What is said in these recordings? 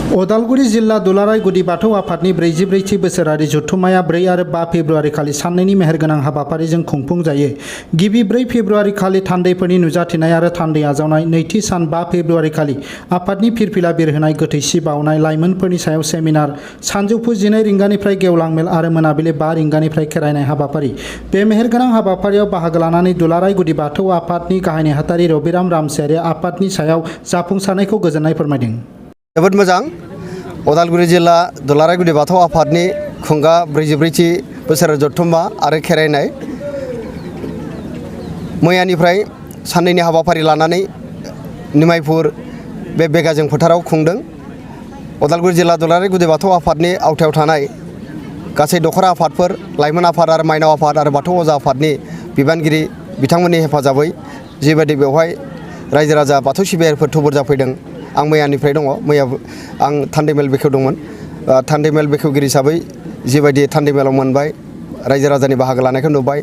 उदालगुरि जिल्ला दुलाराय गुदि बाथौ आफादनि 44थि बोसोरारि जथुम्माया 4 आरो 5 फेब्रुआरि खालि साननैनि मेहेरगोनां हाबाफारिजों खुंफुंजायो। गिबि 4 फेब्रुआरि खालि थान्दैफोरनि नुजाथिनाय आरो थान्दै आजावनाय, नैथि सान 5 फेब्रुआरि खालि आफादनि फिरफिला बिरहोनाय, गोथैसि बावनाय, लाइमोनफोरनि सायाव सेमिनार, सानजौफु 12 रिंगानिफ्राय गेवलां मेल आरो मोनाबिलि 5 रिंगानिफ्राय खेरायनाय हाबाफारि। बे मेहेरगोनां हाबाफारियाव बाहागो लानानै दुलाराय गुदि बाथौ आफादनि गाहाय नेहाथारि रबिराम रामसियारिया आफादनि सायाव जाफुंसारनायखौ गोजोननाय फोरमायदों। जोबोद मोजां। उदालगुरि जिल्ला दुलाराय गुदि बाथौ आफादनि खुंगा 44थि बोसोर जथुम्मा आरो खेरायनाय मैयानिफ्राय साननैनि हाबाफारि लानानै निमायपुर बे बेगाजों फोथाराव खुंदों। उदालगुरि जिल्ला दुलाराय गुदि बाथौ आफादनि आवथायाव थानाय गासै दखरा आफादफोर, लाइमोन आफाद आरो माइनाव आफाद आरो बाथौ अजा आफादनि बिबानगिरि बिथांमोननि हेफाजाबै जिबायदि बेवहाय रायजो राजा बाथौ सिबियारिफोर थुबुर जाफैदों। आं मैयानिफ्राय दङ। मैया आं थान्दै मेल बेखेवदोंमोन। थान्दै मेल बेखेवगिरि हिसाबै जिबायदि थान्दै मेलाव मोनबाय, रायजो राजानि बाहागो लानायखौ नुबाय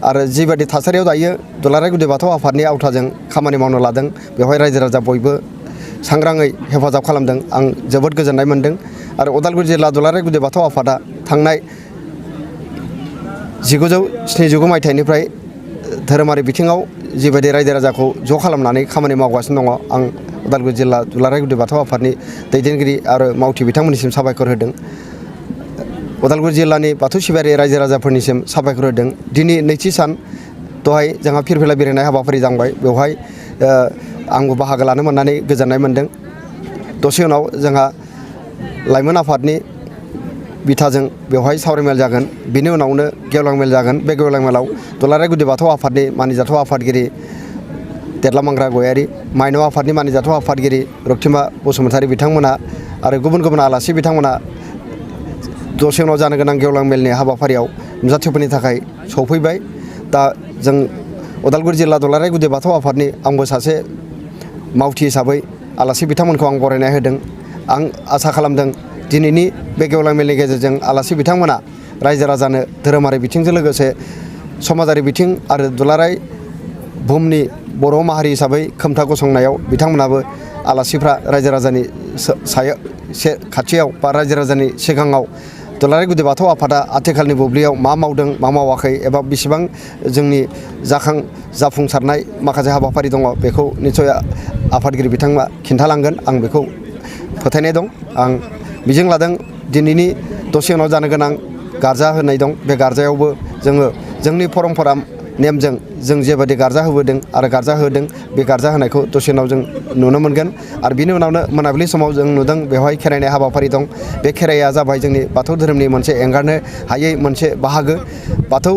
आरो जिबायदि थासारियाव दायो दुलाराय गुदि बाथौ आफादनि आवथाजों खामानि मावनो लादों, बेवहाय रायजो राजा बयबो सांग्राङै हेफाजाब खालामदों। आं जोबोद गोजोननाय मोन्दों। आरो उदालगुरि जिल्ला दुलाराय गुदि बाथौ आफादा थांनाय 1979 मायथाइनिफ्राय धोरोमारि बिथिङाव जिबायदि रायजो राजाखौ ज' खालामनानै खामानि मावगासिनो दङ, आं उदालगुरि जिल्ला दुलाराय गुदि बाथौ आफादनि दैदेनगिरि आरो मावथि बिथांमोननिसिम साबायखर होदों। उदालगुरि जिल्लानि बाथौ सिबियारि रायजो राजाफोरनिसिम साबायखर होदों। दिनै नैथि सान, दहाय जोंहा फिरफिला बेरायनाय हाबाफारि जांबाय। बेवहाय आंबो बाहागो लानो मोननानै गोजोननाय मोन्दों। दसे उनाव जोंहा लाइमोन आफादनि बिथाजों बेवहाय सावरायमेल जागोन। बिनि उनावनो गेवलां मेल जागोन। बे गेवलां मेलाव दुलाराय गुदि बाथौ आफादनि मानिजाथाव आफादगिरि देरलामांग्रा गयारि, माइनाव आफादनि मानिजाथाव आफादगिरि रक्तिमा बसुमतारी बिथांमोना आरो गुबुन गुबुन आलासि बिथांमोना दसे उनाव जानो गोनां गेवलां मेलनि हाबाफारियाव नुजाथिफोरनि थाखाय सौफैबाय। दा जों उदालगुरि जिल्ला दुलाराय गुदि बाथौ आफादनि आंबो सासे मावथि हिसाबै आलासि बिथांमोनखौ आं बरायनाय होदों। आं आसा खालामदों दिनैनि बे गेवलां मेलनि गेजेरजों आलासि बिथांमोना रायजो राजानो धोरोमारि बिथिंजों लोगोसे समाजारि बिथिं आरो दुलाराय बुहुमनि बर' माहारि हिसाबै खोमथा गसंनायाव बिथांमोनाबो आलासिफ्रा रायजो राजानि खाथियाव बा रायजो राजानि सिगाङाव दुलाराय गुदि बाथौ आफादा आथिखालनि बुब्लियाव मा मावदों मा मावाखै एबा बेसेबां जोंनि जाफुंसारनाय माखासे हाबाफारि दङ, बेखौ निस्सय आफादगिरि बिथांमोना खिन्थालांगोन। आं बेखौ फोथायनाय दं। आं मिजिं लादों दिनैनि दसे उनाव जानो गोनां गारजा होनाय दं। बे गारजायावबो जोङो जोंनि परम्परा नेमजों जों जेबायदि गारजा होबोदों आरो गारजा होदों, बे गारजा होनायखौ दसे उनाव जों नुनो मोनगोन। आरो बिनि उनावनो मोनाबिलि समाव जों नुदों बेवहाय खेरायनाय हाबाफारि दं। बे खेराइया जाबाय जोंनि बाथौ धोरोमनि मोनसे एंगारनो हायै मोनसे बाहागो। बाथौ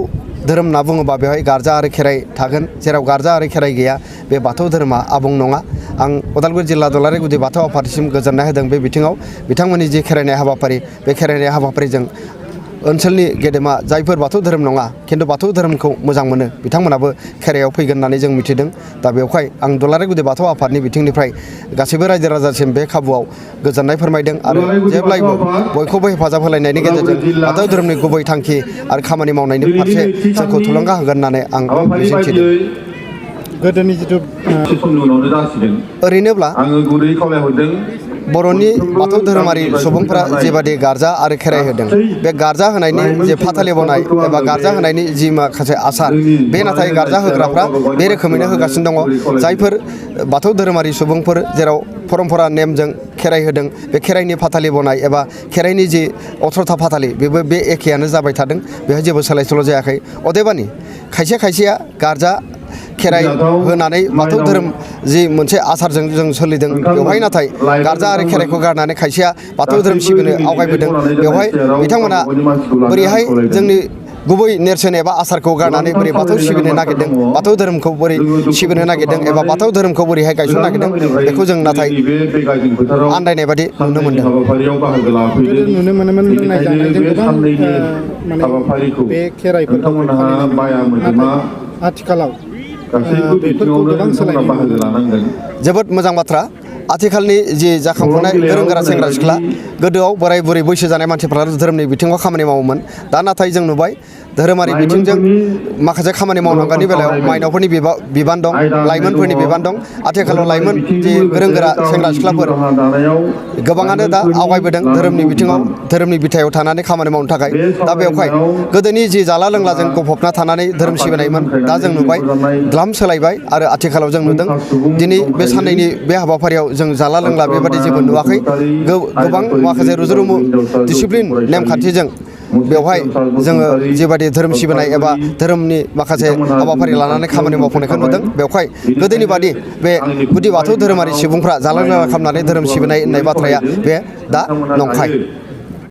धोरोम होनना बुङोबा बेवहाय गारजा आरो खेराइ थागोन। जेराव गारजा आरो खेराइ गैया, बे बाथौ धोरोमा आबुं नङा। आं उदालगुरि जिल्ला दुलाराय गुदि बाथौ आफादसिम गोजोननाय होदों बे बिथिङाव। बिथांमोननि जि खेराइनाय हाबाफारि, बे खेराइनाय हाबाफारिजों ओनसोलनि गेदेमा जायफोर बाथौ धोरोम नङा खिन्थु बाथौ धोरोमखौ मोजां मोनो, बिथांमोनाबो खेराइयाव फैगोन होननानै जों मिथिदों। दा बेवहाय आं दुलाराय गुदि बाथौ आफादनि बिथिंनिफ्राय गासैबो रायजो राजासिम बे खाबुआव गोजोननाय फोरमायदों आरो जेब्लायबो बयखौबो हेफाजाब होलायनायनि गेजेरजों बाथौ धोरोमनि गुबै थांखि आरो खामानि मावनायनि फारसे जोंखौ थुलुंगा होगोन होननानै आं मिजिंथिदों। गोदोनि जिथु ओरैनोब्ला बर'नि बाथौ धोरोमारि सुबुंफोरा जेबादि गारजा आरो खेराइ होदों, बे गारजा होनायनि जे फाथालि बनाय एबा गारजा होनायनि जि माखासे आसार, बे नाथाय गारजा होग्राफ्रा बे रोखोमैनो होगासिनो दङ। जायफोर बाथौ धोरोमारि सुबुंफोर जेराव परम्परा नेमजों खेराइ होदों, बे खेराइनि फाथालि बनाय एबा खेराइनि जि अथ्रथा फाथालि, बेबो बे एखेयानो जाबाय थादों। बेहाय जेबो सोलाय सोल' जायाखै। अदेबानि खायसेया गारजा खेराइ होनानै बाथौ धोरोम जि मोनसे आसारजों जों सोलिदों, बेवहाय नाथाय गारजा आरो खेराइखौ गारनानै खायसेया बाथौ धोरोम सिबिनो आवगायबोदों। बेवहाय बिथांमोना बोरैहाय जोंनि गुबै नेरसोन एबा आसारखौ गारनानै बोरै बाथौ सिबिनो नागिरदों, बाथौ धोरोमखौ बोरै सिबिनो नागिरदों एबा बाथौ धोरोमखौ बोरैहाय गायसननो नागिरदों, बेखौ जों नाथाय आन्दायनाय बादि नुनो मोनदों। नुनो मोनोमोन लोंनाय जानायजों गोबां बे खेराइफोरखौ आथिखालाव बेफोरखौ गोबां सोलायनाय नुनो मोनो। जोबोद मोजां बाथ्रा। आथिखालनि जि जाखांफुनाय गोरों गोरा सेंग्रा सिख्ला गोदोआव बोराय बुरै बैसो जानाय मानसिफ्रा धोरोमनि बिथिङाव खामानि मावोमोन दा नाथाय जों नुबाय धोरोमारि बिथिंजों माखासे खामानि मावनांगौनि बेलायाव माइनावफोरनि बिबान दं लाइमोनफोरनि बिबान दं आथिखालाव लाइमोन जि गोरों गोरा सेंग्रा सिख्लाफोर गोबाङानो दा आवगायबोदों धोरोमनि बिथिङाव धोरोमनि बिथायाव थानानै खामानि मावनो थाखाय दा बेवहाय गोदोनि जि जाला लोंलाजों गफबना थानानै धोरोम सिबिनायमोन दा जों नुबाय द्लाम सोलायबाय आरो आथिखालाव जों नुदों दिनै बे साननैनि बे हाबाफारियाव जों जाला लोंला बेबादि जेबो नुवाखै गोबां माखासे रुजुरुमु डिसिप्लिन नेमखान्थिजों बेवहाय जोङो जेबादि धोरोम सिबिनाय एबा धोरोमनि माखासे हाबाफारि लानानै खामानि मावफुंनायखौ नुदों बेवहाय गोदोनि बादि बे गुदि बाथौ धोरोमारि सुबुंफ्रा जाला लोंला खालामनानै धोरोम सिबिनाय होननाय बाथ्राया बे दा नंखाय।